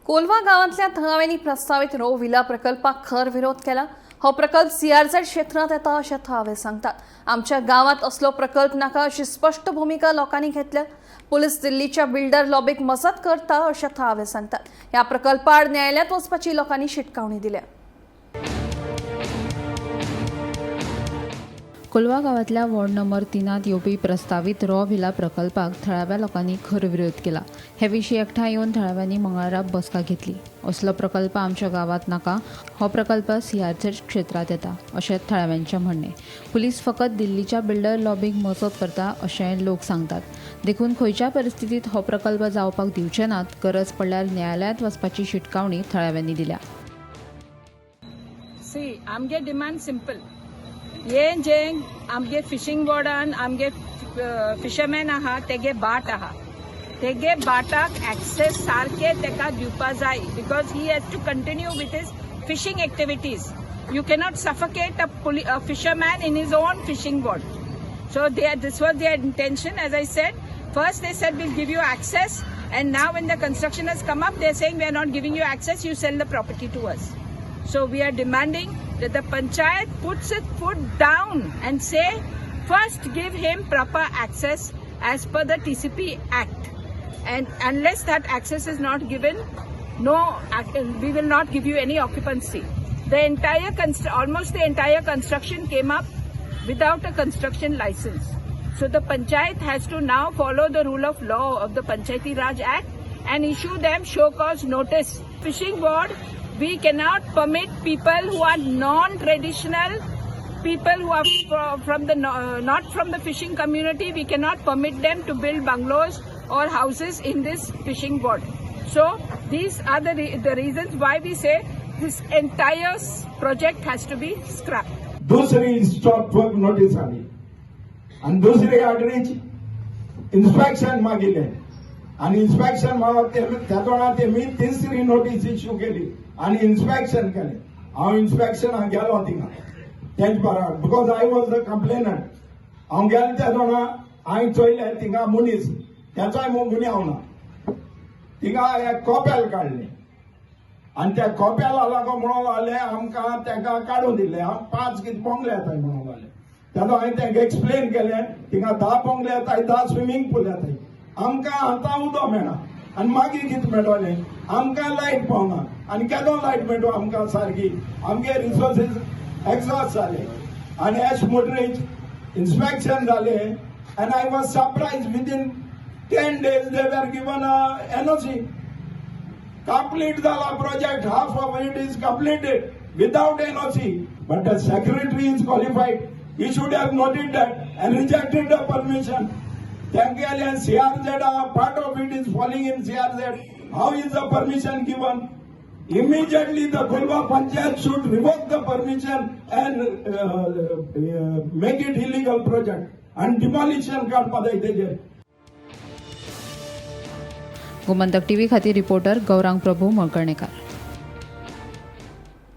कोलवा गांवांतल्या थळाव्यांनी प्रस्तावित रो विला प्रकल्पाक खर विरोध केला. हो प्रकल्प सीआरझेड क्षेत्रात येता अशें थळावे सांगतात. आमच्या गांवांत असलो प्रकल्प नाका अशी स्पश्ट भुमिका लोकांनी घेतल्या. पुलीस दिल्लीच्या बिल्डर लॉबीक मजत करता अशें थळावे सांगतात. ह्या प्रकल्पाआड न्यायालयांत वचपाची लोकांनी शिटकावणी दिल्या. कोलवा गांवांतल्या वॉर्ड नंबर 3त येवपी प्रस्तावीत रॉ व्हिला प्रकल्पाक थळाव्या लोकांनी खर विरोध केला. हे विशीं एकठांय येवन थळाव्यांनी मंगळारा बसका घेतली. असलो प्रकल्प आमच्या गांवांत नाका, हो प्रकल्प सीआरझेड क्षेत्रांत येता अशें थळाव्यांचें म्हणणें. पुलीस फकत दिल्लीच्या बिल्डर लॉबीक मजत करता अशें लोक सांगतात. देखून खंयच्याय परिस्थितीत हो प्रकल्प जावपाक दिवचे नात. गरज पडल्यार न्यायालयांत वचपाची शिटकावणी थळाव्यांनी दिल्या. सी, आमगे डिमांड सिंपल. हे जे आमगे फिशींग वॉर्डान आमगे फिशरमॅन आहा, तेगे बाट आहा, तेगे बाटाक एक्सेस सारके तेका दिवपा जाय, because he has to continue with his fishing activities. You cannot suffocate a fisherman in his own fishing boat. So this was their intention. As I said, first they said, "We'll give you access," and now when the construction has come up, they're saying, "We are not giving you access, you sell the property to us." So we are demanding that the panchayat puts its foot down and say, first give him proper access as per the TCP Act. And unless that access is not given, no, we will not give you any occupancy. Almost the entire construction came up without a construction license. So the panchayat has to now follow the rule of law of the Panchayati Raj Act and issue them show cause notice. Fishing board, we cannot permit people who are non-traditional, people who are from the not from the fishing community, we cannot permit them to build bungalows or houses in this fishing board. So these are the reasons why we say this entire project has to be scrapped. दुसरी stop work notice आली आनी दुसरी आडरीच inspection मागिल्लें आनी inspection मागप त्या वेळार तेमी तिसरी notice issue केली आनी इन्स्पेक्शन केलें. हांव इन्स्पेक्शनाक गेलो थिंगा तेंच बराबर, because I was the complainant. हांव गेलो त्या वेळार हांवें चोयलें, थिंगा मनीस तेचोय म्हूण गुन्यांव ना. थिंगा एक कोपेल काडलें आनी त्या कोपेला लागून म्हणून लागले, आमकां तेका काडून दिले, हांव पांच कितें बोंगले येताय म्हणून लागले. तेन्ना हांवें तांकां एक्सप्लेन केलें, थिंगा 10 बोंगले येताय, 10 स्विमींग पूल येताय, आमकां आतां उदक मेळना आनी मागीर कितें मेळटलें? आमकां लायट पावना आनी केदो लायट मेळटलो आमकां सारकी? आमगे रिसोर्सीस एक्झॉस्ट जाले. आनी एश मोटरीच इन्स्पेक्शन जालें and I was surprise, within 10 days they were given NOC. Complete जाला project, half of it is completed without NOC. But the secretary is qualified. He should have noted that and rejected the permission. तेंगेले CRZ, part of it is falling in CRZ. How is the permission given? Immediately the Colva Panchayat should revoke the permission and make it illegal project and demolition काडपा जाय तेजेर. Gomantak TV खातीर reporter Gaurang Prabhu Malkarnekar.